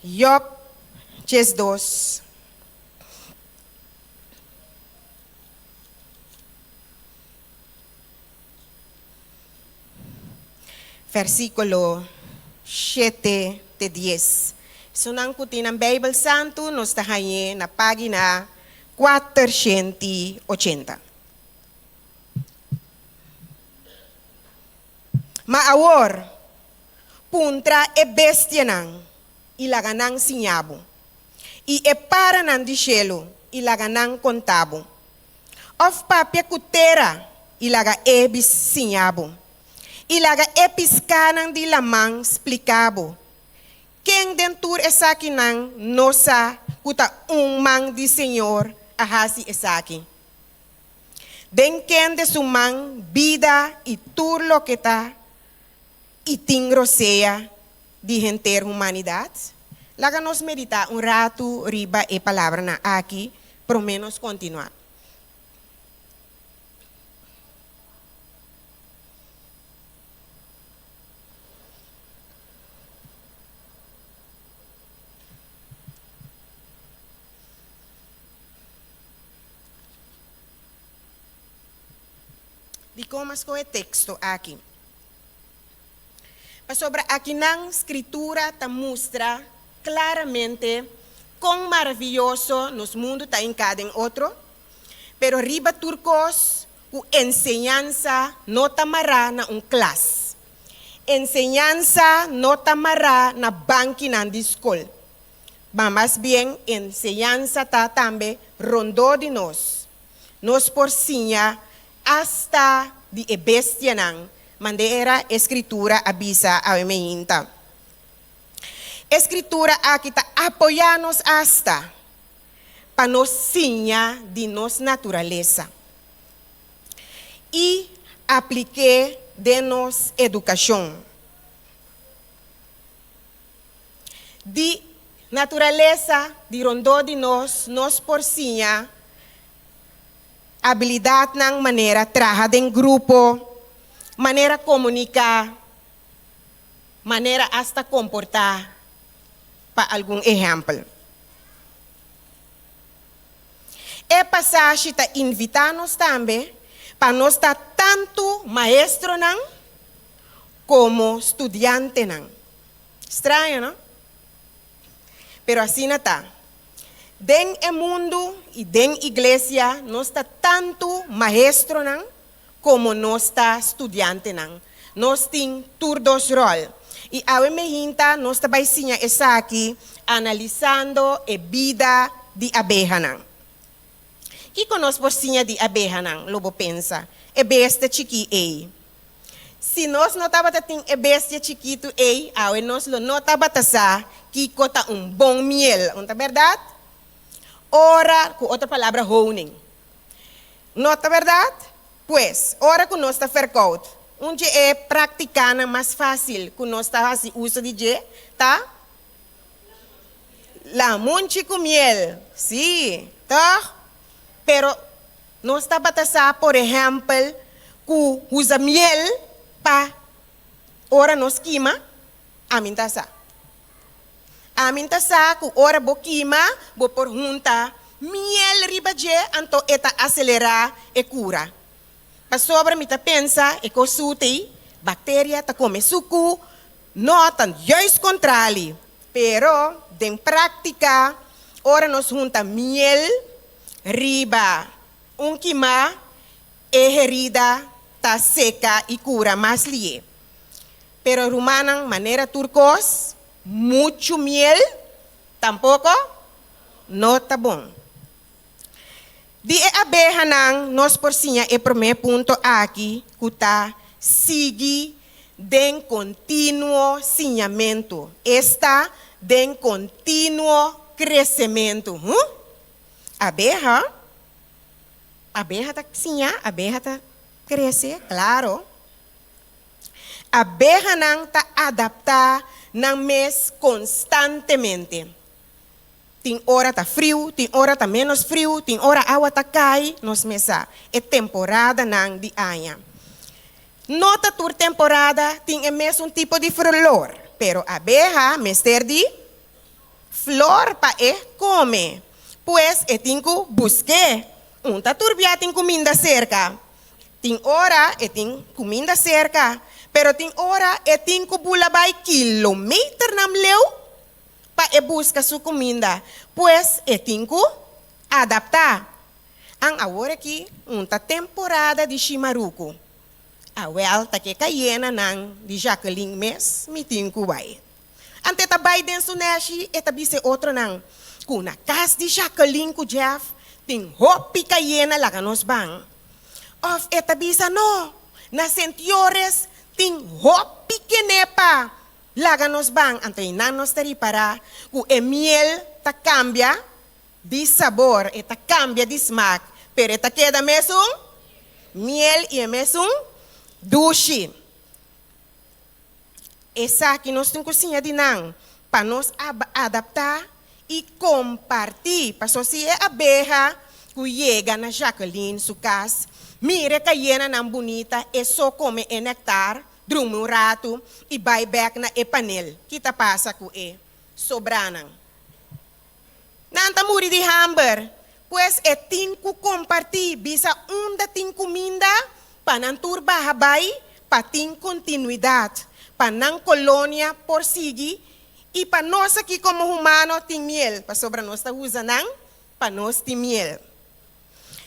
Job 12. Versíkulo shete te dies. Esunnan ku tin nan Beibel Santu nos ta hañ'é na página 480. Ma awor, puntra e bestianan i laga nan siña bo, i e paranan di shelu i laga nan konta bo. Òf papia ku tera i laga e bis siña bo, i laga e piskánan di laman splika bo. Ken den tur esakinan no sa ku ta un man di Señor a hasi esaki? Den kende su man bida i tur loke ta i tin rosea di henter humanidat? Laga nos meditá un ratu riba e palabranan aki promé nos kontinuá. Dikon mas kohe teksto aki? Pasobra akinan Skritura ta mustra klaramente kon maravioso nos mundu ta hinká den otro, pero riba tur kos ku enseñansa no ta mará na un klas. Enseñansa no ta mará na bankinan di skol, ma mas bien enseñansa ta tambe rondó di nos. Nos por siña asta di e bestianan, manera e Skritura a bisa awe meinta. E Skritura aki ta apoyá nos asta pa nos siña di nos naturalesa i aplik'é den nos edukashon. Di naturalesa di rondó di nos, nos por siña abilidatnan manera traha den grupo, manera komuniká, manera asta komportá, pa algun ehèmpel. E pasashi ta invitá nos tambe pa nos ta tantu maestronan komo studiantenan. Straño, no? Pero asina ta. Den e mundu i den iglesia nos ta tantu maestronan komo nos ta studiantenan. Nos tin tur dos ròl. I awe mehinta nos ta bai siña esaki analisando e bida di abehanan. Kiko nos por siña di abehanan, lo bo pensa? E bestia chikí ei. Si nos no tabata tin e bestia chikitu ei, awe nos lo no tabata sa kiko ta un bon miel, un ta bèrdat? Ora, ku otro palabra, honing. No ta bèrdat? Pues, ora ku nos ta fèrkout, un dje e práktikanan mas fásil ku nos ta hasi uso di dje ta lamunchi ku miel. Sí, tòg? Pero nos tabata sa, por ehèmpel, ku usa miel pa ora nos kima? Ami ta sa. Ami ta sa ku ora bo kima, bo por hunta miel riba dje, anto e ta aselerá e kura. Pasobra mi ta pensa e kos sutei, bakteria ta kome suku, no ta juist kontrali. Pero den práktika, ora nos hunta miel riba un kimá, e herida ta seka i kura mas lié. Pero rumannan, manera tur kos, muchu miel tampoko no ta bon. Di e abehanan nos por siña e promé punto aki ku ta sigui den kontinuo siñamentu, esta den kontinuo kresementu. Huh? Abeha? Abeha ta siña? Abeha ta krese? Klaro. Abehanan ta adaptá nan mes konstantemente. Tin ora ta friu, tin ora ta ménos friu, tin ora awa ta kai, nos mes sa e temporadanan di aña. No ta tur temporada tin e mesun tipo di flor, pero abeha mester di. flor pa e kome. Pues e tin ku busk'é. Un ta tur bia tin kuminda serka. Tin ora e tin kuminda serka, pero tin ora e tin ku bula bai kilometernan leu pa e buska su kuminda. Pues e tin ku adaptá. An awor aki un ta temporada di shimaruku. Awel ta ke kayenanan di Jacqueline mes mi tin ku bai. Ante ta bai den su neshi e ta bisa e otronan ku na kas di Jacqueline ku Jeff tin hopi kayena laga nos ban. Of e ta bisa no, na Sint Joris tin hopi kenepa laga nos ban. Anto einan nos ta ripará ku e miel ta kambia di sabor, e ta kambia di smak, pero e ta keda mesun miel i e mesun dushi. Esaki nos tin ku siña di nan pa nos adaptá i kompartí. Pasobra si e abeha ku yega na Jacqueline su kas mira e kayenanan bunita, e so kome e nektar, drumi un ratu i bai bèk na e panel. Ki ta pasa ku e sobranan? Nan ta muri di hamber. Pues e tin ku kompartí, bisa unda tin kuminda pa nan tur baha bai pa tin kontinuidat, pa nan kolonia por sigui i pa nos aki komo humano tin miel, pasobra nos ta usa nan pa nos tin miel.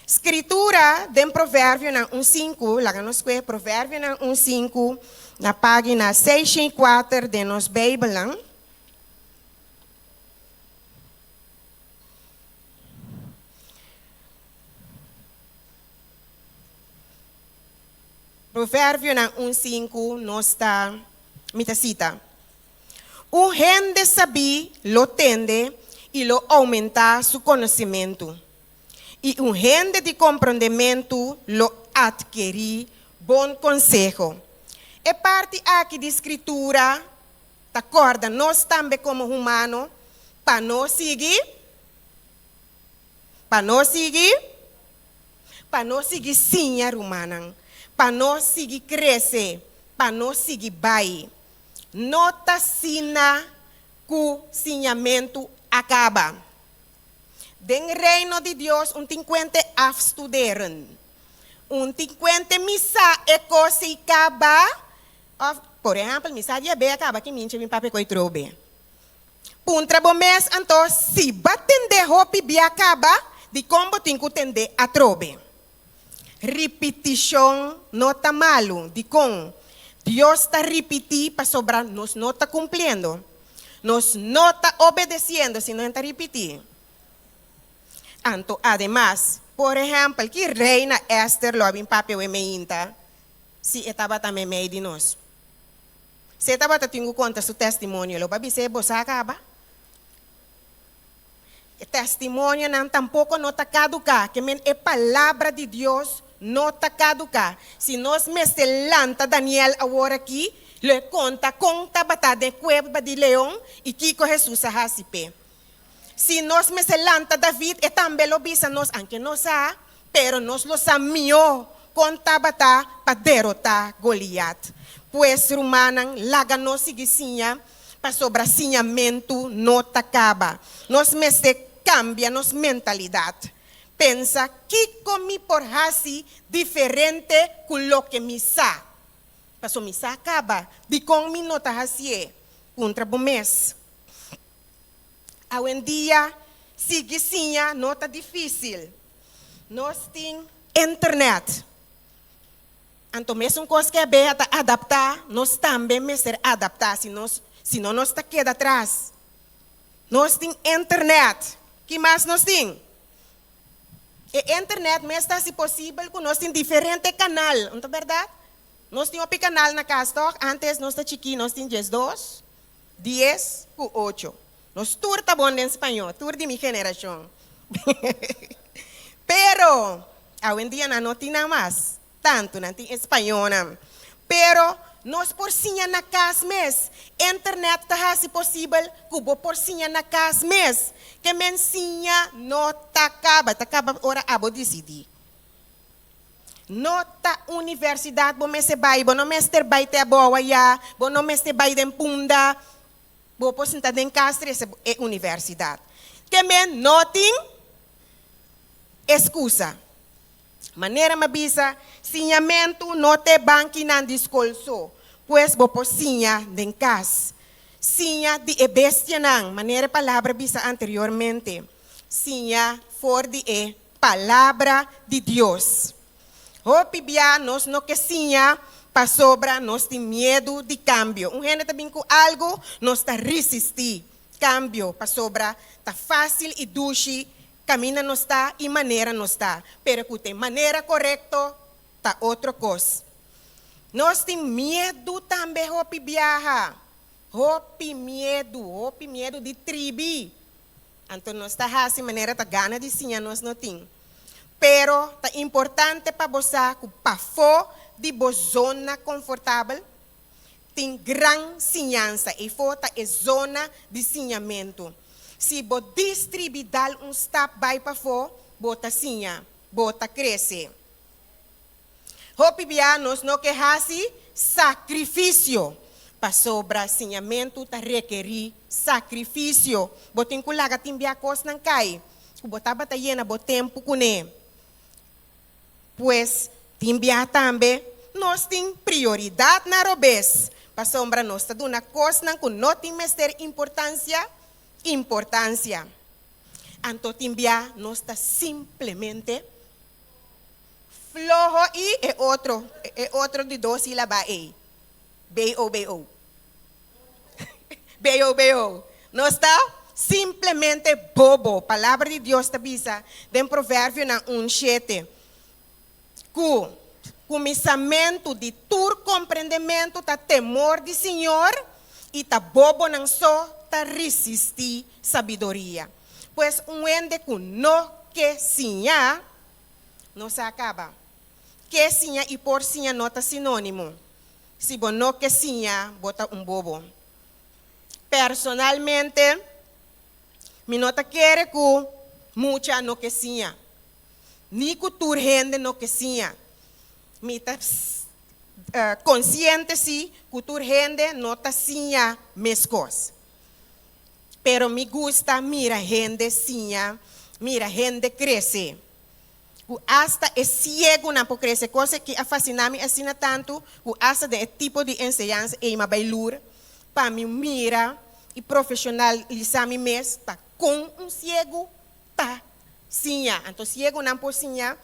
Skritura den Proverbionan un sinku, laga nos kue Proverbionan un sinku na página 604 den nos Beibelnan. Proverbionan un sinku nos ta mi ta sita, Un hende sabí lo tende i lo oumentá su konosementu, i un hende di komprondementu lo atkerí bon konseho. E parti aki di Skritura ta kòrda nos tambe komo humano pa nos sigui, pa nos sigui, pa nos sigui siña rumannan, pa nos sigui krese, pa nos sigui bai. No ta asina ku siñamentu a kaba. Den Reino di Dios un tin kuente afstuderen, un tin kuente misa e kos ei kaba. Òf, por ehèmpel, mi sa di a bea kaba ki mincha bin papia ku e trobe. Puntra bo mes anto si bo a tendé hopi bia kaba, dikon bo tin ku tendé atrobe? Ripitishon no ta malu. Dikon? Dios ta ripití pasobra nos no ta kumpliendo. Nos no ta obedesiendo si no e ta ripití. Anto ademas, por ehèmpel, ki reina Èster lo a bin papia wei meinta? Si e tabata meimei di nos. Si e tabata tin ku konta su testimonio, lo bo a bis'é, Bo sa kaba? E testimonionan tampoko no ta kaduká, ke men e Palabra di Dios no ta kaduká. Si nos mester lanta Daniel awor aki, lo e konta kon tabata den kueba di leon i kiko Hesus a hasi p'e. Si nos mester lanta David, e tambe lo bisa nos, anke nos sa, pero nos lo sa mihó kon tabata pa derotá Goliat. Pues, rumannan, laga nos sigui siña, pasobra siñamentu no ta kaba. Nos mester kambia nos mentalidat. Pensa, Kiko mi por hasi diferente ku loke mi sa? Pasobra mi sa kaba, dikon mi no ta hasié? Puntra bo mes. Awendia, sigui siña no ta difísil. Nos tin internet. Anto mesun kos ku e abeha ta adaptá, nos tambe mester adaptá, si nos, si no nos ta keda tras. Nos tin internet. Ki mas nos tin? E internet mes ta hasi posibel ku nos tin diferente kanal, no ta bèrdat? Nos tin hopi kanal na kas tòg? Ántes nos ta chikí nos tin diesdos. Dies ku ocho. Nos tur ta bon den spañó, tur di mi generashon. Pero, awendia nan no tin nan mas tantu, nan tin e spañónan. Pero, nos por siña na kas mes. Internet ta hasi posibel ku bo por siña na kas mes. Ke men siña no ta kaba, ta kaba ora abo disidí. No ta universidat bo mester bai, bo no mester bai te abou ayá, bo no mester bai den Punda. Bo por sinta den kas trese e universidat. Ke men no tin eskusa. Manera mi a bisa, siñamentu no ta e bankinan di skol so. Pues bo por siña den kas. Siña di e bestianan, manera e palabra bisa anteriormente. Siña for di e Palabra di Dios. Hopi bia nos no ke siña pasobra nos tin miedu di kambio. Un hende ta bin ku algu, nos ta risistí kambio pasobra ta fásil i dushi kaminda nos ta i manera nos ta, pero ku ta e manera korekto ta otro kos. Nos tin miedu tambe hopi biaha, hopi miedu, hopi miedu di tribi. Anto nos ta hasi manera ta gana di siña nos no tin. Pero ta importante pa bo sa ku pafó di bo zona konfortabel tin gran siñansa. Eifó ta e zona di siñamentu. Si bo distribi dal un stap bai pafó, bo ta siña, bo ta krese. Hopi bia nos no ke hasi sakrifisio, pasobra siñamentu ta rekerí sakrifisio. Bo tin ku laga tin bia kosnan kai ku bo tabata yena bo tempu kuné. Pues, tin bia tambe nos tin prioridat na robes, pasobra nos ta duna kosnan ku no tin mester importansia, importansia. Anto tin bia nos ta simplemente Floho i e otro, e otro di dos sílaba ei, B-O-B-O. B-O-B-O. Nos ta simplemente bobo. Palabra di Dios ta bisa den Proverbionan un shete ku kuminsamentu di tur komprendementu ta temor di Señor i ta bobonan so ta risistí sabiduria. Pues un hende ku no ke siña, No sa kaba. Ke siña i por siña no ta sinónimo. Si bo no ke siña, bo ta un bobo. Personalmente, mi no ta kere ku mucha no ke siña, ni ku tur hende no ke siña. Mi ta konsiente si ku tur hende no ta siña meskos. Pero mi gusta mira hende siña, mira hende krese. Ku asta e siegunan por krese. Kos aki a fasina mi asina tantu ku asta den e tipo di enseñansa ei m'a bai lur pa mi mira i profeshonalisá mi mes pa kon un siegu ta siña. Anto siegunan por siña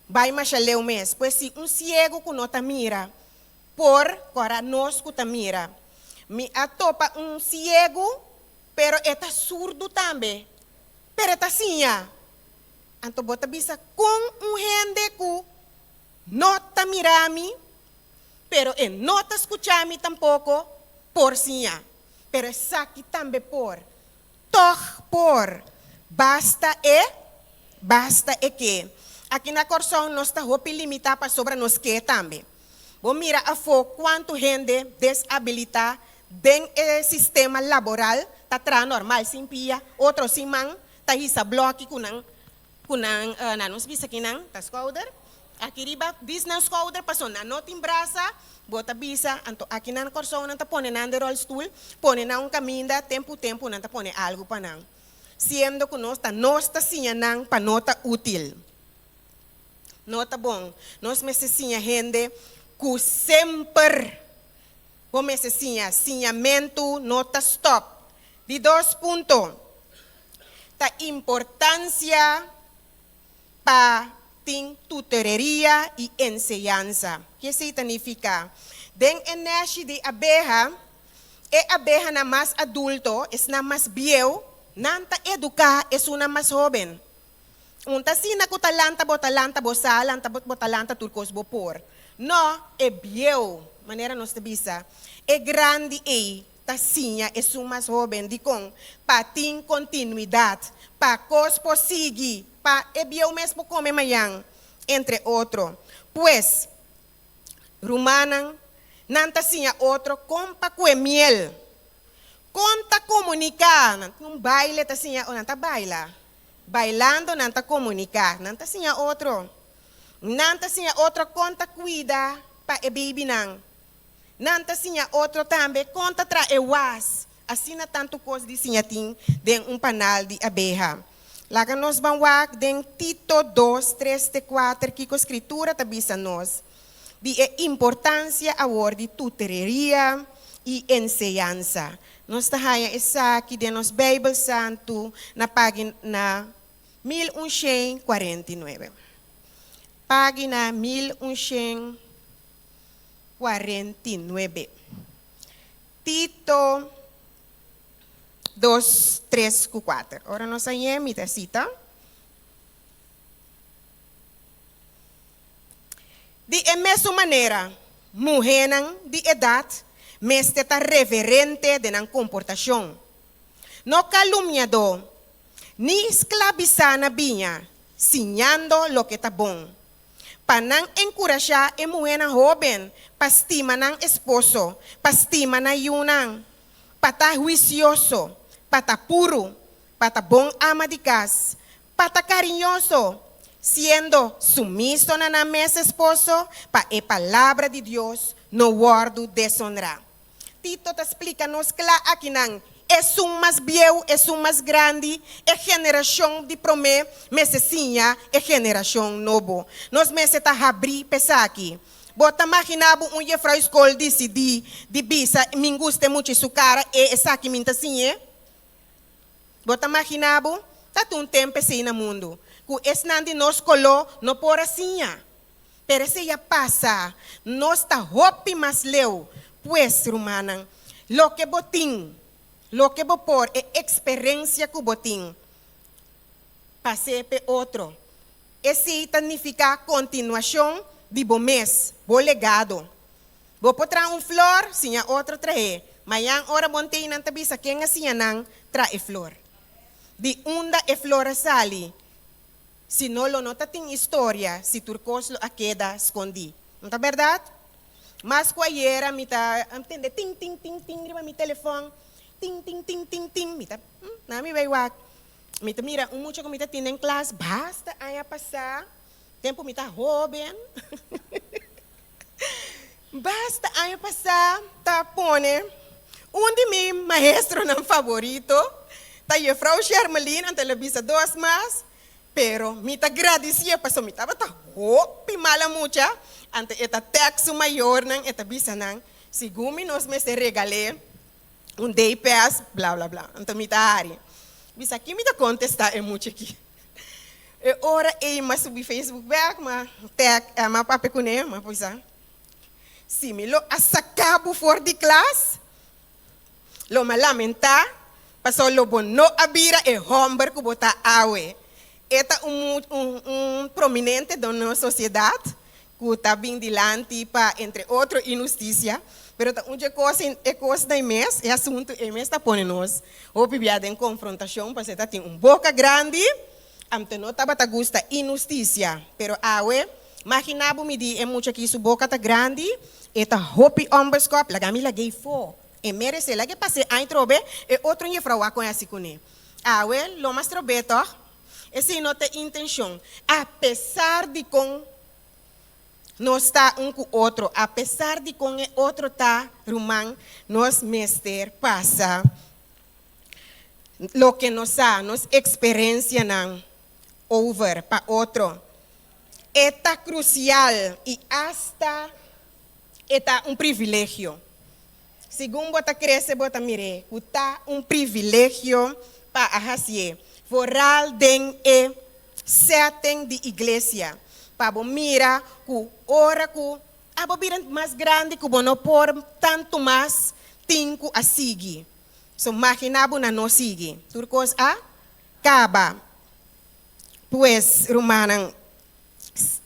bai masha leu mes. Pues si un siegu ku no ta mira por kora nos ku ta mira. Mi a topa un siegu, pero e ta surdu tambe, pero e ta siña. Anto bo ta bisa kon un hende ku no ta mira mi, pero e no ta skucha mi tampoko, por siña. Pero esaki tambe por. Tòg por. Basta e, basta e ke. Aki na Kòrsou nos ta hopi limitá pasobra nos ke tambe. Bo mira afó kuantu hende desabilitá den e sistema laboral ta traha normal sin pia, otro sin man, ta hisa blòki ku nan ku nan nan nos bisa kinan ta skouder aki riba dis nan skouder paso nan no tin brasa bo ta bisa anto aki nan Kòrsou nan ta pone nan den ròlstul pone nan un kaminda tempu tempu nan ta pone algu pa nan siendo ku nos ta nos ta siña nan pa no ta útil no ta bon nos mester siña hende ku semper bo mester siña siñamentu no ta stòp di dos punto. Ta importancia pa tin tutoreria y enseñansa. Ke esey ta nifica? Den e neshi di abeha, e abehanan mas adulto, esnan mas bieu, nan ta educa esunnan mas hoben. Un ta asina cu ta lanta bo ta lanta bo sa lanta bo ta lanta tur cos bo por. No, e bieu, manera nos ta bisa, e grandi ey ta siña esun mas hóben dikon pa tin kontinuidat, pa kos por sigui, pa e bieu mes por kome mañan, entre otro. Pues, rumannan, nan ta siña otro kon pa kue miel, kon ta komuniká, nan tin un baile ta siña, o nan ta baila, bailando nan ta komuniká, nan ta siña otro, nan ta siña otro kon ta kuida pa e babynan. Nan ta siña otro tambe kon ta traha e was. Asina tantu kos di siña tin den un panal di abeha. Laga nos ban wak den Tito dos, tres te kuater kiko Skritura ta bisa nos di e importansia awor di tutereria i enseñansa. Nos ta haña esaki den nos Beibel Santu na pagina 1149. Pagina 1149. Tito dos, tres ku kuater. Ora nos hañ'é, mi ta sita. Di e mesun manera, muhénan di edat mester ta reverente den nan komportashon, no kalumniadó, ni sklabisá na biña, siñando loke ta bon. Pa nan enkurashá e muhénan hóben pa stima nan esposo, pa stima nan yunan, pa ta huisioso, pa ta puru, pa ta bon ama di kas, pa ta kariñoso, siendo sumiso na nan mes esposo, pa e palabra di Dios no wòrdu desonrá. Tito ta splika nos kla akinan, esun mas bieu, esun mas grandi, e generashon di promé mester siña e generashon nobo. Nos mester ta habrí pa esaki. Bo ta maginá bo un jefrou skol disidí di bisa min gusta e mucha su kara e esaki min ta siñ'é? Bo ta maginá bo? Ta tin un tempu esei na mundu ku esnan di nos koló no por a siña. Pero esei a pasa. Nos ta hopi mas leu. Pues, rumannan, loke bo tin, loke bo por, e eksperensia ku bo tin, pas'é p'e otro. Esei ta nifiká kontinuashon di bo mes, bo legado. Bo por traha un flor, siña otro trah'é. Mañan ora bo ntei nan ta bisa ken a siña nan traha e flor. Di unda e flor a sali? Si no lo no ta tin historia si tur kos lo a keda skondí. No ta bèrdat? Mas ku ayera mi ta tende tin tin tin tin riba mi telefòn, tin tin tin tin tin, mi ta na mi bai wak. Mi ta mira un mucha ku mi ta tin den klas basta aña pasá, tempu mi ta hóben, basta aña pasá ta pone un di mi maestronan favorito ta Juffrouw Shermelin, anto el a bisa dos mas, pero mi ta gradisié pasobra mi tabata hopi mala mucha, anto e ta tèks su mayornan, e ta bisa nan, segun mi nos mester regal'é un day pass, bla bla bla. Anto mi ta hari. Bisa ki mi ta kontestá e mucha aki? E ora ei m'a subi Facebook bèk, m'a tag, m'a papia kuné, m'a bisa, Si mi lo a saka bo for di klas, lo m'a lamentá, pasobra lo bo no a bira e hòmber ku bo ta awe. E ta un un prominente den nos sosiedat ku ta bin dilanti pa entre otro inhustisia, pero ta un dje kos e kos na e mes, e asuntu e mes ta pone nos hopi bia den konfrontashon pasobra e ta tin un boka grandi, anto no tabata gusta inhustisia, pero awe magina bo mi di e mucha aki su boka ta grandi, e ta hopi ònbeskòp, laga mi lag'é fo, e meresé, lag'é pas'é aña trobe, e otro jefrou a kon hasi kuné. Awe lo mas trob'é tòg? Esei no ta e intenshon. Apesar di kon nos ta un ku otro, apesar di kon e otro ta ruman, nos mester pasa loke nos sa, nos eksperensianan over pa otro. E ta krusial i asta e ta un privilegio. Segun bo ta krese bo ta mir'é ku ta un privilegio pa a hasié, foral den e setting di iglesia, pa bo mira ku ora ku abo bira mas grandi ku bo no por tantu mas tin ku a sigui. So maginá bo na no sigui. Tur kos a kaba. Pues, rumannan,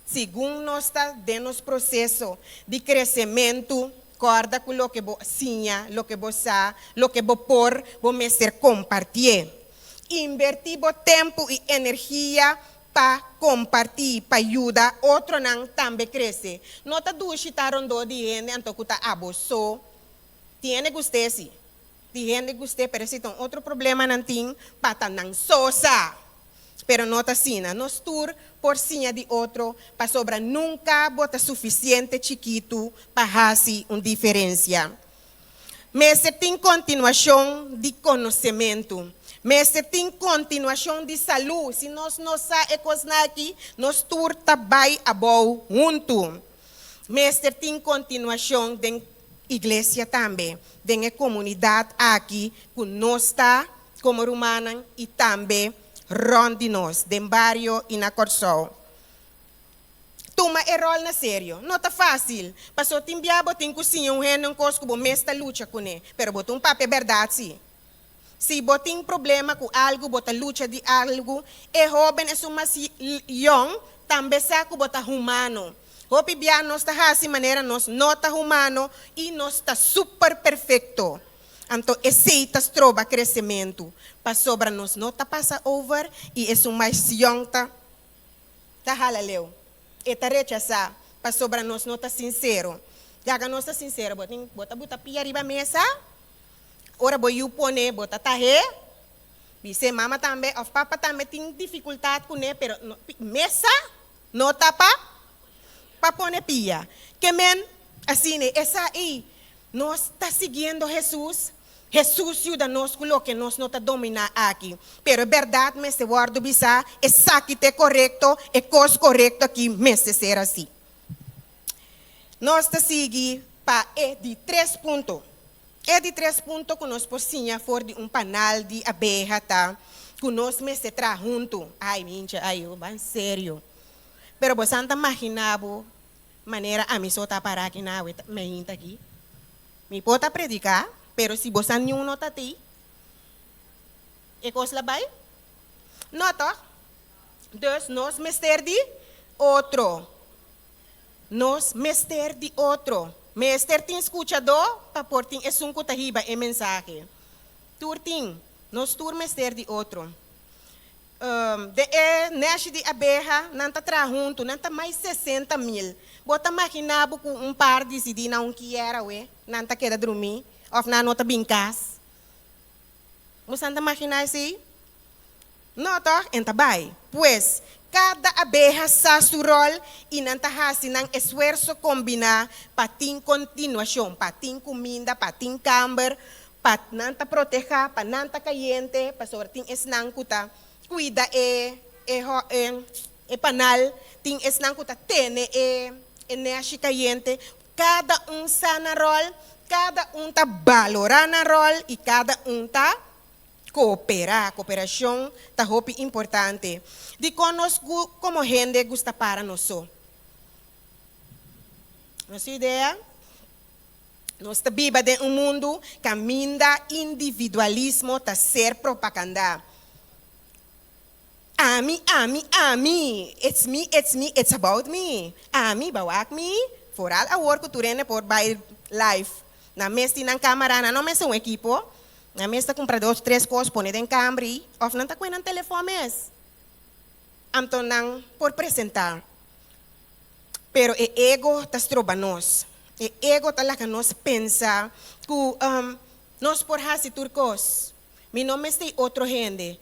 Segun nos ta den nos proseso di kresementu, kòrda ku loke bo siña, loke bo sa, loke bo por, bo mester kompartié. Inbertí bo tempu i energia pa kompartí, pa yuda otronan tambe krese. No ta dushi ta rondó di hende anto ku ta abo so. Tin hende gust'é si. Tin hende gust'é, pero esei ta un otro problema nan tin pa ta nan so sa. Pero no ta asina. Nos tur por siña di otro pasobra nunka bo ta sufisiente chikitu pa hasi un diferensia. Mester tin kontinuashon di konosementu. Mester tin kontinuashon di salú. Si nos no sa e kosnan aki, nos tur ta bai abou huntu. Mester tin kontinuashon den iglesia tambe, den e komunidat aki ku nos ta komo rumannan i tambe rònt di nos, den bario i na Kòrsou. Tuma e ròl na serio. No ta fásil, pasobra tin bia bo tin ku siña un hende un kos ku bo mes ta lucha kuné, pero bo ta un papia bèrdat sí. Si bo tin problema ku algu, bo ta lucha di algu, e hóben esun mas yòn tambe sa ku bo ta humano. Hopi bia nos ta hasi manera nos no ta humano i nos ta super perfekto. Anto esei ta stroba kresementu, pasobra nos no ta pasa over i esun mas yòn ta ta hala leu. E ta rechasá pasobra nos no ta sinsero. Laga nos ta sinsero, bo tin bo ta buta pia riba mesa, ora bo yu pone bo ta tah'é, bis'é mama tambe òf papa tambe tin difikultat kuné pero no mesa no ta pa pa pone pia. Ke men asina e sa ei Nos ta siguiendo Hesus? Hesus yuda nos ku loke nos no ta dominá aki. Pero e bèrdat mester wòrdu bisá, esaki ta e korekto, e kos korekto aki mester ser así. Nos ta sigui pa e di tres punto. E di tres punto ku nos por siña for di un panal di abeha ta ku nos mester traha huntu. Ai, mincha, ai, ban serio. Pero bo san ta maginá bo Manera ami so ta para aki na awe meinta aki. Mi por ta prediká, pero si bo sa niun no ta tei, e kos la bai? No tòg? Dus nos mester di otro. Nos mester di otro. Mester tin skuchadó pa por tin esun ku ta hiba e mensahe. Tur tin. Nos tur mester di otro. Den e nèshi di abeha, nan ta traha huntu, nan ta mai 60,000. Bo ta maginá bo ku un par disidí na un kier awe, nan ta keda drumí òf nan no ta bin kas? Bo san ta maginá esei? No, tòg? En ta bai. Pues, kada abeha sa su ròl i nan ta hasi nan esfuerso kombiná pa tin kontinuashon, pa tin kuminda, pa tin kamber, Pa nan ta protehá, pa nan ta kayente, pasobra tin esnan ku ta kuida e e panal, tin esnan ku ta tene e e nèshi kayente. Kada un sa nan ròl, kada un ta balorá nan ròl i kada un ta kooperá. Kooperashon ta hopi importante. Dikon nos komo hende gusta para nos so? Nos idea? Nos ta biba den un mundu kaminda individualismo ta ser propagandá. Ami, ami, ami! It's me, it's me, it's about me! Ami, ba wak mi? Foral awor ku tur hende por bai live. Nan mes tin nan kamara, nan no mester un ekipo. Nan mes ta kumpra dos, tres kos pone den kambri òf nan ta kue nan telefòn mes. Anto nan por presentá. Pero e ego ta stroba nos. E ego ta laga nos pensa ku nos por hasi tur kos. Mi no mester otro hende.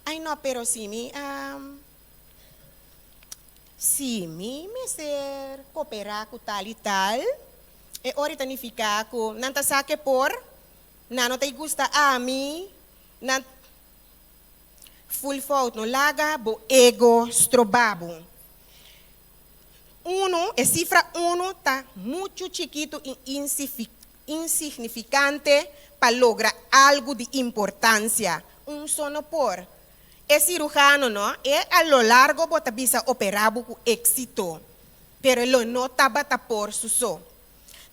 Ai no, pero si mi si mi mester koperá ku tal i tal, e ora ta nifiká ku nan ta sa ke por, nan no ta gusta ami, nan full fout. No laga bo ego stroba bo. Unu, e sifra unu ta muchu chikitu i insignifikante pa logra algu di importansia. Un so no por. E sirujano no, e a lo largo bo ta bisa operá bo ku éksito, pero e lo no tabata por su so.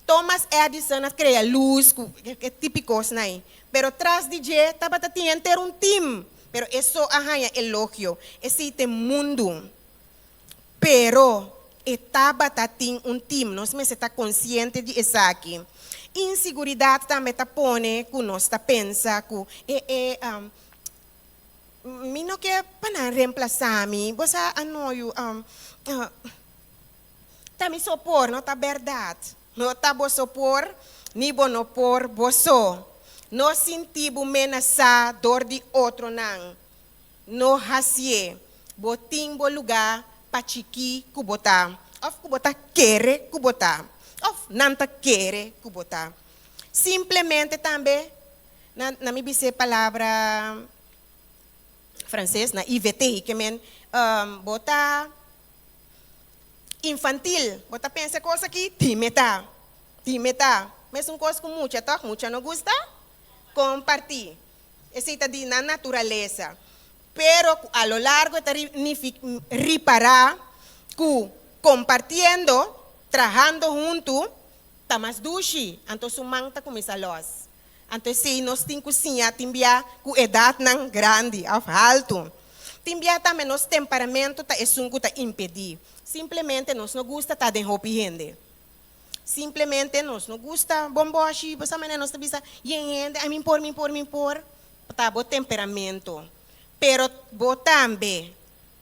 Thomas Edison a krea lus ku e típikosnan ei, pero tras di dje tabata tin henter un tim, pero e so a haña elogio. Esei ta e mundu. Pero e tabata tin un tim, nos mester ta konsiente di esaki. Insiguridat tambe ta pone ku nos ta pensa ku e e mi no ke pa nan remplasá mi, bo sa ano yu ta mi so por, no ta bèrdat. No ta bo so por, ni bo no por bo so. No sinti bo menasá dor di otronan. No hasié. Bo tin bo lugá pa chikí ku bo ta, òf ku bo ta kere ku bo ta, òf nan ta kere ku bo ta. Simplemente tambe, na na mi bis'é palabra franses, na IVT, ke men bo ta infantil, bo ta pensa e kos aki, dime ta, dime ta. Mesun kos ku mucha tòg, mucha no gusta kompartí. Esei ta di nan naturalesa. Pero ku a lo largo e ta ripará ku kompartiendo, trahando huntu, ta mas dushi, anto su man ta kuminsá lòs. Anto esei nos tin ku siña tin bia ku edatnan grandi òf haltu. Tin bia tambe nos temperamentu ta esun ku ta impedí. Simplemente nos no gusta ta den hopi hende. Simplemente nos no gusta bomboshi, bo sa manera nos ta bisa yen hende, ai mi por, mi por, mi por. Ta bo temperamento. Pero bo tambe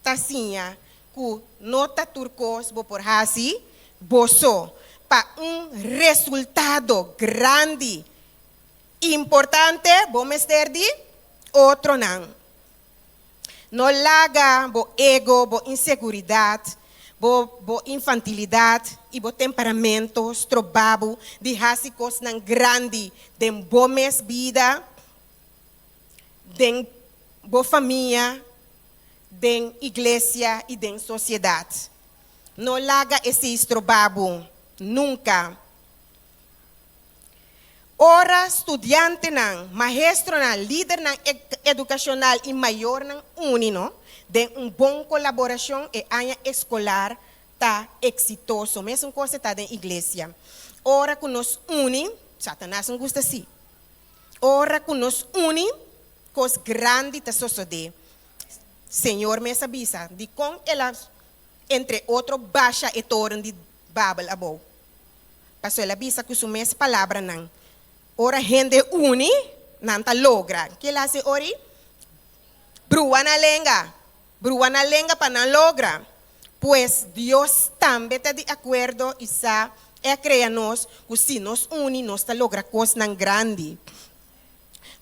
ta siña ku no ta tur kos bo por hasi bo so pa un resultado grandi importante bo mester di otronan. No laga bo ego, bo inseguridat, bo bo infantilidat i bo temperamento stroba bo di hasi kosnan grandi den bo mes bida, den bo famia, den iglesia i den sosiedat. No laga esei stroba bo, nunka. Ora studiantenan, maestronan, lidernan edukashonal i mayornan uni no den un bon kolaborashon e aña eskolar ta eksitoso. Mesun kos e ta den iglesia. Ora ku nos uni, Satanas no gusta si. Ora ku nos uni, kos grandi ta sosodé. Señor mes a bisa dikon el a, entre otro, basha e toren di Babel abou. Pasobra el a bisa ku su mes palabranan, Ora hende uni, nan ta logra. Ke el hasi ori? Brua nan lenga. Brua nan lenga pa nan logra. Pues Dios tambe ta di akuerdo i sa e a krea nos ku si nos uni nos ta logra kosnan grandi.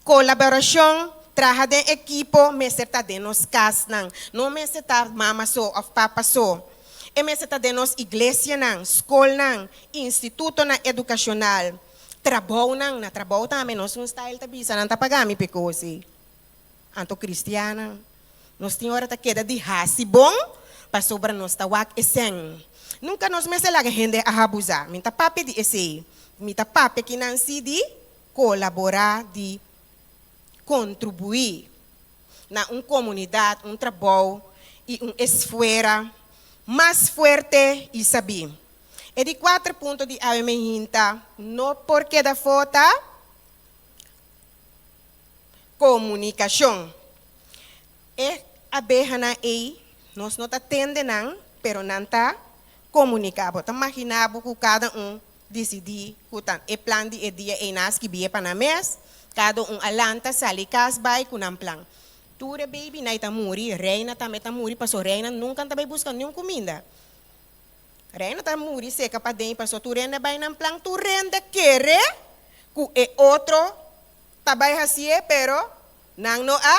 Kolaborashon, traha den ekipo mester ta den nos kasnan. No mester ta mama so òf papa so. E mester ta den nos iglesianan, skolnan, institutonan edukashonal, trabounan. Na trabou tambe nos un style ta bisa nan ta paga mi p'e kos ei. Anto kristiannan, nos tin ora ta keda di hasi bon pasobra nos ta wak e sèn. Nunka nos mester laga hende a habuzá. Mi ta papia di esei. Mi ta papia kinan si di kolaborá, di kontribuí na un komunidat, un trabou i un esfuera mas fuerte i sabí. E di kuater punto di awe mehinta no por keda afó ta komunikashon. E abehanan ei nos no ta tende nan, pero nan ta komuniká. Bo ta maginá bo ku kada un disidí ku ta e plan di e dia ei nan a skibié pa nan mes? Kada un a lanta sali kas bai ku nan plan. Tur e beibinan ei ta muri, Reina tambe ta muri paso Reina nunka ta bai buska niun kuminda. Reina ta muri seka paden paso tur hende a bai nan plan, tur hende kere ku e otro ta bai hasié pero nan no a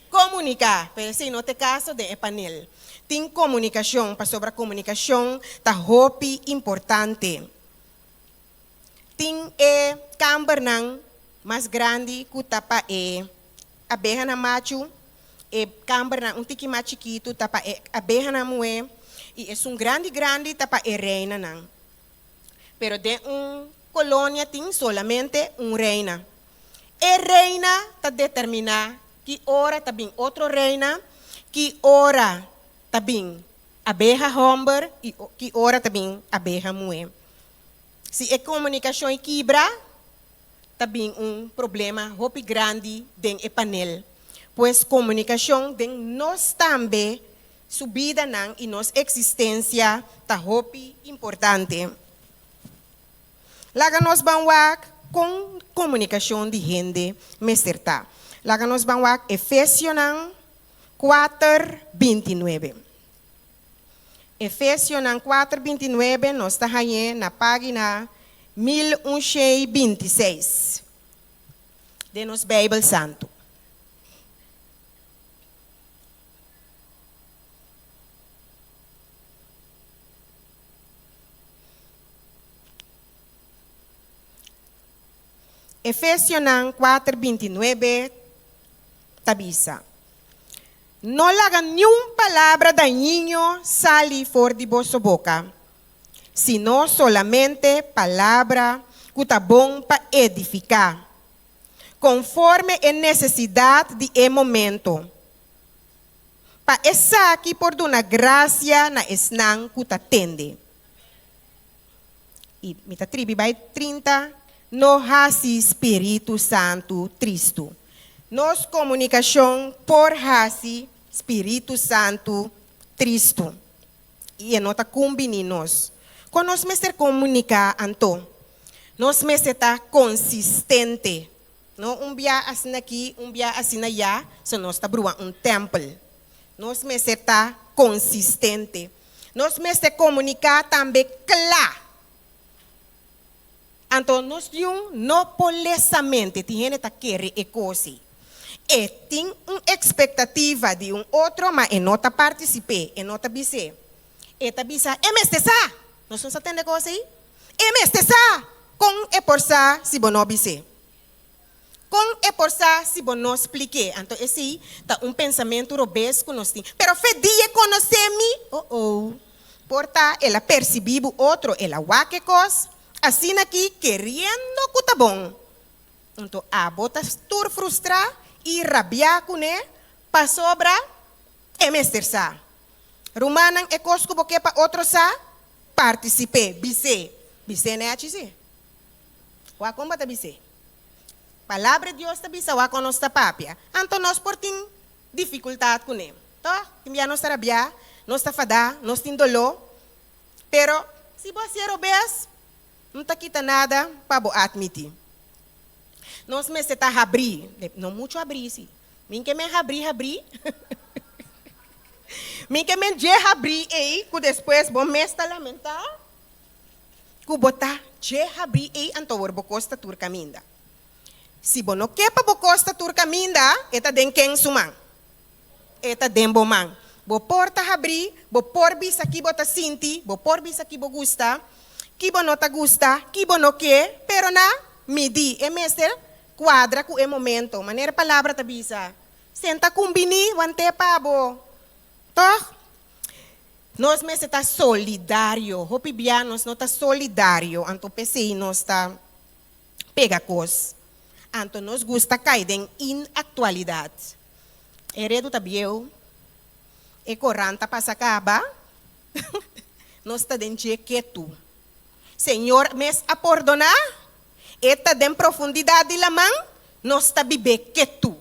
komuniká. Pero esei no ta e kaso den e panel. Tin komunikashon pasobra komunikashon ta hopi importante. Tin e kambernan mas grandi ku ta pa e abehanan machu, e kambernan un tiki mas chikitu ta pa e abehanan muhé i esun grandi grandi ta pa e reinanan. Pero den un kolonia tin solamente un reina. E reina ta determiná ki ora ta bin otro reina, ki ora ta bin abeha hòmber i ki ora ta bin abeha muhé. Si e komunikashon i kibra, ta bin un problema hopi grandi den e panel. Pues komunikashon den nos tambe su bidanan i nos eksistensia ta hopi importante. Laga nos ban wak kon komunikashon di hende mester ta. Laga nos ban wak Efesionan kuater bintinuebe. Efesionan kuater bintinuebe nos ta hañ'é na página 1126 den nos Beibel Santu. Efesionan 4:29 ta bisa: "No laga niun palabra dañino sali for di boso boka, sino solamente palabra ku ta bon pa edifiká, konforme e nesesidat di e momento, pa esaki por duna grasia na esnan ku ta tende." I mi ta tribi bai 30: "No hasi Spiritu Santu tristu." Nos komunikashon por hasi Spiritu Santu tristu. I no ta kumbiní nos. Kon nos mester komuniká anto? Nos mester ta konsistente. No un bia asina aki, un bia asina aya, so nos ta brua un tèmpel. Nos mester ta konsistente. Nos mester komuniká tambe kla. Anto nos un no por lesa mente, tin hende ta kere e kos. E tin un ekspektativa di un otro, ma e no ta partisipá, e no ta bis'é. E ta bisa, "E mester sa." Nos no sa tende kos ei? E mester sa. Kon e por sa si bo no bis'é? Kon e por sa si bo no splik'é? Anto esei ta un pensamentu robes ku nos tin. "Pero for di e konosé mi." Oh. Por ta el a persibí bo otro, el a wak e kos, asina aki keriendo ku ta bon. Anto abo ta tur frustrá i rabiá kuné pasobra e mester sa. Rumannan, e kos ku bo ke pa otro sa, partisipá, bis'é. Bis'é nèchi si. Wak kon bo ta bis'é. Palabra di Dios ta bisa wak nos ta papia. Anto nos por tin difikultat kuné. Toch? Tin bia nos ta rabiá, nos ta fadá, nos tin doló. Pero si bo hasi robes, no ta kita nada pa bo atmití. Nos mester ta habrí, no muchu habrí si. Mi n' ke men habrí habrí. Mi n' ke men dje habrí ei ku despues bo mes ta lamentá ku bo ta dje habrí ei, anto wor bo kos ta tur kaminda. Si bo no ke pa bo kos ta tur kaminda, e ta den ken su man? E ta den bo man. Bo por ta habrí, bo por bisa ki bo ta sinti, bo por bisa ki bo gusta, ki bo no ta gusta, ki bo no ke, pero na midi e mester kuadra ku e momento. Manera palabra ta bisa. Senta kumbiní, want'é pa bo. Toch? Nos mester ta solidario. Hopi bia nos no ta solidario. Anto p'esei nos ta pega kos. Anto nos gusta kai den inaktualidat. E redu ta bieu. E korant a pasa kaba. Nos ta den dje ketu. Señor mes a pordoná. E ta den profundidat di laman. Nos ta biba ketu.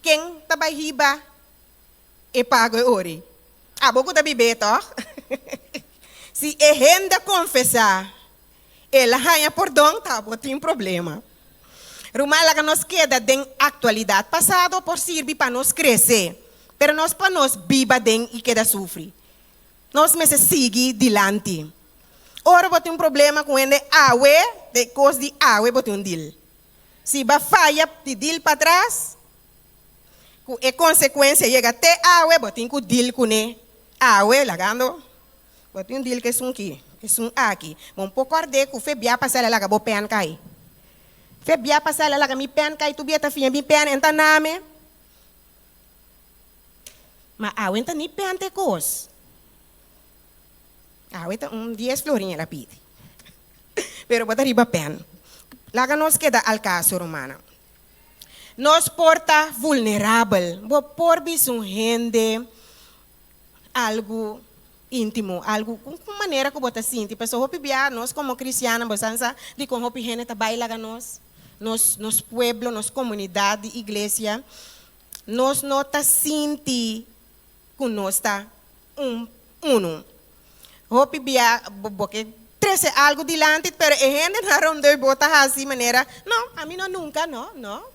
Ken ta bai hiba e pago e ori? Abo ku ta biba, toch? Si e hende konfesá, el a haña pordon, ta bo tin problema. Ruman, laga nos keda den aktualidat. Pasado por sirbi pa nos krese, pero no pa nos biba den i keda sufri. Nos mester sigui dilanti. Ora bo tin un problema ku hende awe, di kos di awe bo tin un deal. Si bo a faya di deal pa atras, ku e konsekuensia yega te awe, bo tin ku deal kuné. Awe, lagando, bo tin un deal ku esun aki, esun aki. Bo no por kòrda ku fe bia pasá el a laga bo pen kai. Fe bia pasá el a laga mi pen kai, tur bia ta fia mi pen, e n' ta name. Ma awe n' ta ni pen te kos. Awe ta un 10 florin el a pidi. Pero bo ta riba pen. Laga nos keda al kaso, rumannan. Nos por ta vulnerabel. Bo por bisa un hende algu íntimo, algu ku manera ku bo ta sinti. Pasobra hopi bia nos komo kristiano, bo sa di kon hopi hende ta bai laga nos, nos pueblo, nos komunidat di iglesia, nos no ta sinti ku nos ta un uno. Hopi bia bo ke trese algu dilanti, pero e hende na rondó bo ta hasi manera, "No, ami no nunka, no, no.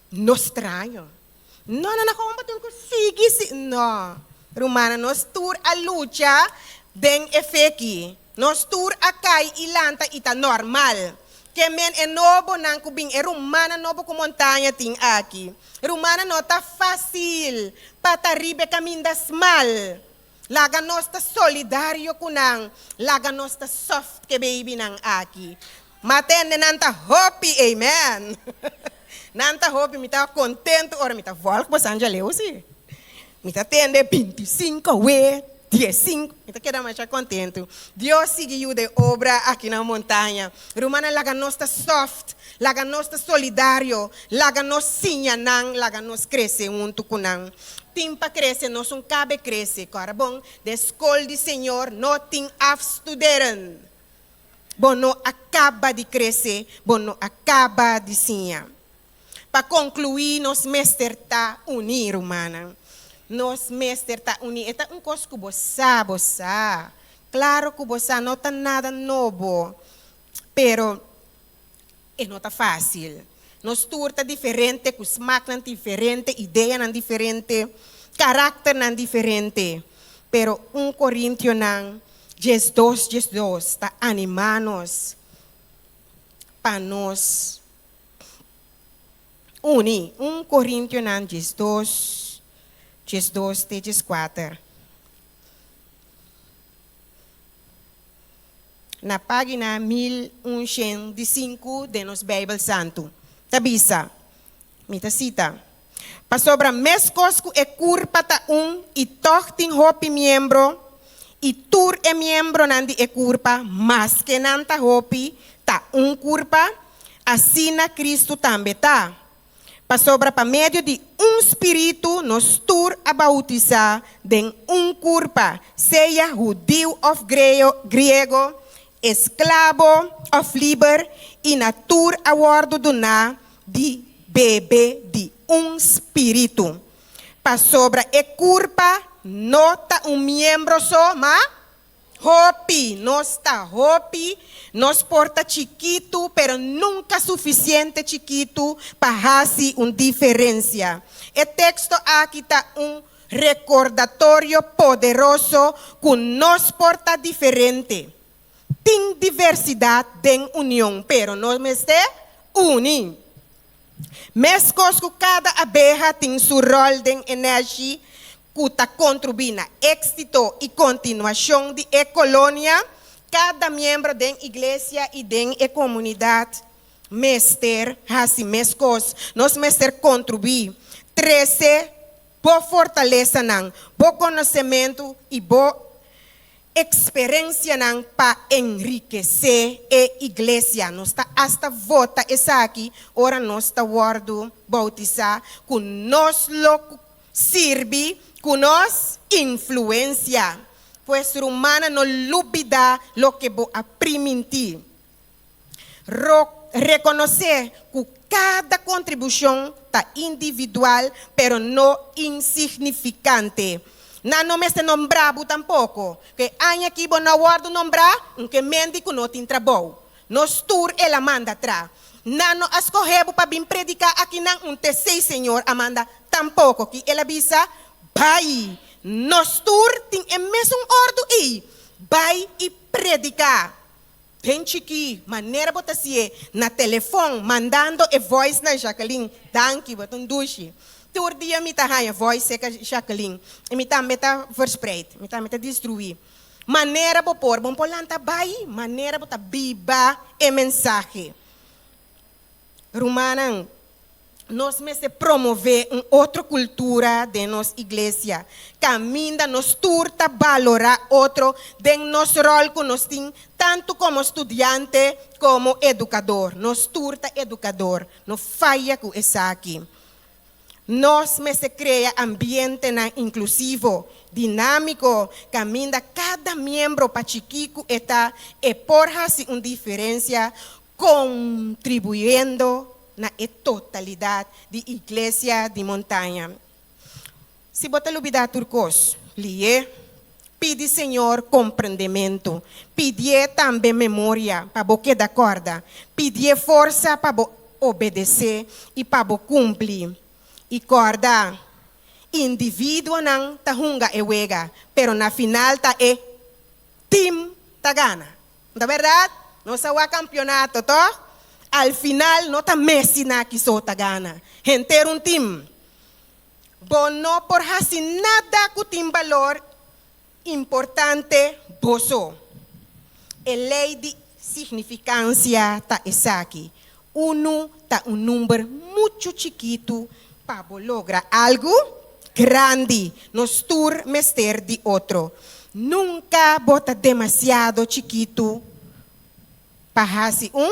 No straño. No, no, no, kon bo tin ku sigui si, no." Rumannan, nos tur a lucha den e fe aki. Nos tur a kai i lanta i ta normal. Ke men e nobo nan ku bin e rumannan nobo ku Montaña tin aki. Rumannan, no ta fásil pa ta riba e kaminda smal. Laga nos ta solidario ku nan. Laga nos ta soft ku baby nan aki. Ma tende nan ta hopi, amen. Nan ta hopi, mi ta kontentu ora mi ta volg bosan djaleu si. Mi ta tende 25 we, 15, mi ta keda masha kontentu. Dios sigui yuda e obra aki na Montaña. Rumannan laga nos ta soft, laga nos ta solidario, laga nos siña nan, laga nos krese huntu ku nan. Tin pa krese, nos un kabe krese. Kòrda bon, den skol di Señor no tin afstuderen. Bo no a kaba di krese, bo no a kaba di siña. Pa konkluí, nos mester ta uní, rumannan. Nos mester ta uní. E ta un kos ku bo sa, bo sa. Klaro ku bo sa, no ta nada nobo, pero e no ta fásil. Nos tur ta diferente, ku smaknan diferente, ideanan diferente, karakternan diferente. Pero un Korintionan 12 12 ta animá nos pa nos uni. Un Korintionan 12 12 te 14. Na página 1105 den nos Beibel Santu, ta bisa, mi ta sita, Pasobra meskos ku e kurpa ta un i tòg tin hopi miembro, i tur e miembronan di e kurpa, maske nan ta hopi, ta un kurpa, asina Kristu tambe ta. Pasobra pa medio di un spiritu nos tur a bautisá den un kurpa, sea hudiu òf griego, esklabo òf liber, i na tur a wòrdu duná di bebe di un spiritu. Pasobra e kurpa no ta un miembro so, ma Hopi, nos ta hopi, nos por ta chikitu, pero nunka sufisiente chikitu pa hasi un diferensia. E teksto aki ta un rekordatorio poderoso ku nos por ta diferente. Tin diversidat den union, pero nos mester uni. Meskos ku kada abeha tin su ròl den e nèshi ku ta kontribuí na éksito i kontinuashon di e kolonia, kada miembro den iglesia i den e komunidat mester hasi meskos. Nos mester kontribuí, trese bo fortalesanan, bo konosementu i bo Eksperensianan pa enrikesé e iglesia. Nos ta asta vota esaki ora nos ta wòrdu boutisá ku nos lo sirbi ku nos influensia. Pues rumannan no lubidá loke bo a primintí. Rekonosé ku kada kontribushon ta individual pero no insignifikante. Nan no mester nombrá bo tampoko. Ku e aña aki bo no a wòrdu nombrá, un ke mendi ku no tin trabou. Nos tur el a manda tra. Nan no a skohé bo pa bin prediká akinan, un tesei Señor a manda tampoko. Ki el a bisa, Bai! Nos tur tin e mesun òrdu ei, Bai i prediká! Den chikí, manera bo ta sié na telefon mandando e voice na Jacqueline, danki, bo ta un dushi. Tur dia mi ta haña voice serka Jacqueline i mi tambe ta verspreid, mi tambe ta distruí. Manera bo por, bo no por lanta bai, manera bo ta biba e mensahe. Rumannan, nos mester promové un otro kultura den nos iglesia, kaminda nos tur ta balorá otro den nos ròl ku nos tin tantu komo studiante komo edukador. Nos tur ta edukador, no faya ku esaki. Nos mester krea ambientenan inklusivo, dinámiko, kaminda kada miembro, pa chikí ku e ta, e por hasi un diferensia kontribuyendo na e totalidat di Iglesia di Montaña. Si bo ta lubidá tur kos, lié. Pidi Señor komprendementu. Pidié tambe memoria pa bo keda kòrda. Pidié forsa pa bo obedesé i pa bo kumpli. I kòrda, individuonan ta hunga e wega, pero na final ta e tim ta gana. No ta berdad? Nos a wak kampionato, tòg? Al final no ta Messi na ki so ta gana. Henter un tim. Bo no por hasi nada ku tin balor importante bo so. E lei di Signifikansia ta esaki? Unu ta un number muchu chikitu pa bo logra algu grandi. Nos tur mester di otro. Nunka bo ta demasiado chikitu pa hasi un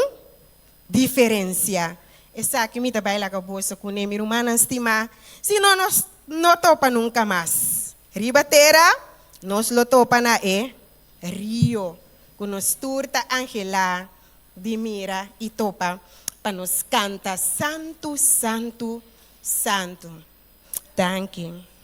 diferensia. Esaki mi ta bai laga boso kuné, mi rumannan stimá. Si no nos no topa nunka mas riba tera, nos lo topa na e rio ku nos tur ta anhelá di mira i topa pa nos kanta santu, santu, santu. Danki.